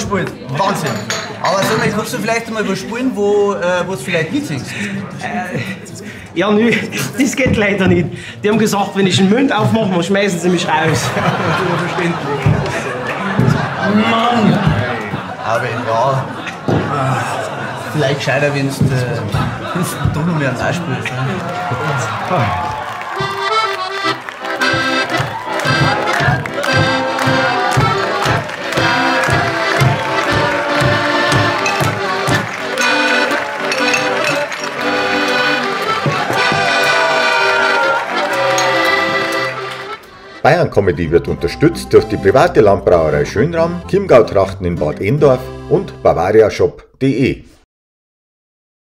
gespielt. Wahnsinn. Aber sag mal, kannst du vielleicht einmal was spielen, wo du vielleicht mitsingst? Ja, nö, das geht leider nicht. Die haben gesagt, wenn ich einen Mund aufmache, dann schmeißen sie mich raus. Verständlich. Mann! Aber ja, vielleicht gescheiter, wenn du doch noch mehr nachspielst. Ne? Bayern Comedy wird unterstützt durch die private Landbrauerei Schönram, Chiemgau Trachten in Bad Endorf und bavariashop.de.